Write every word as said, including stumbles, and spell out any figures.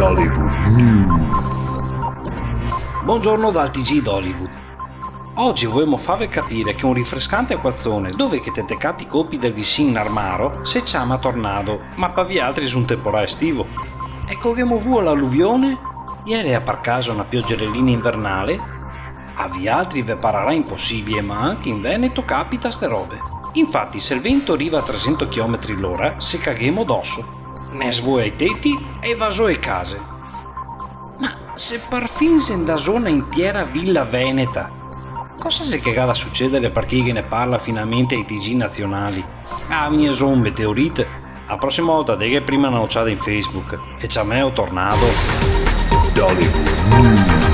Dollywood News. Bongiorno dal T G Dollywood. Ogi voemo fave capire che un rifrescante acuazione, dove che te te cati copi del visin in armaro, se ciama tornado, ma pa vialtri xe un temporal estivo. E co ghemo vuo l'aluvione? Iera par caso na piogerelina invernale? A vialtri ve pararà imposibile, ma anche in Veneto capita ste robe. Infati, se el vento riva a tresento chilometri l'ora, se caghemo doso. Ne svoea i teti e va zo e case. Ma se parfin xe ndà zo na intiera vila veneta, cosa xe che ga da sucedere parché ghe ne parla finalmente ai T G nazionali? Ah, mia, xe un meteorite? A prosima volta deghe prima na ociada in Facebook e ciameo tornado. Dollywood News.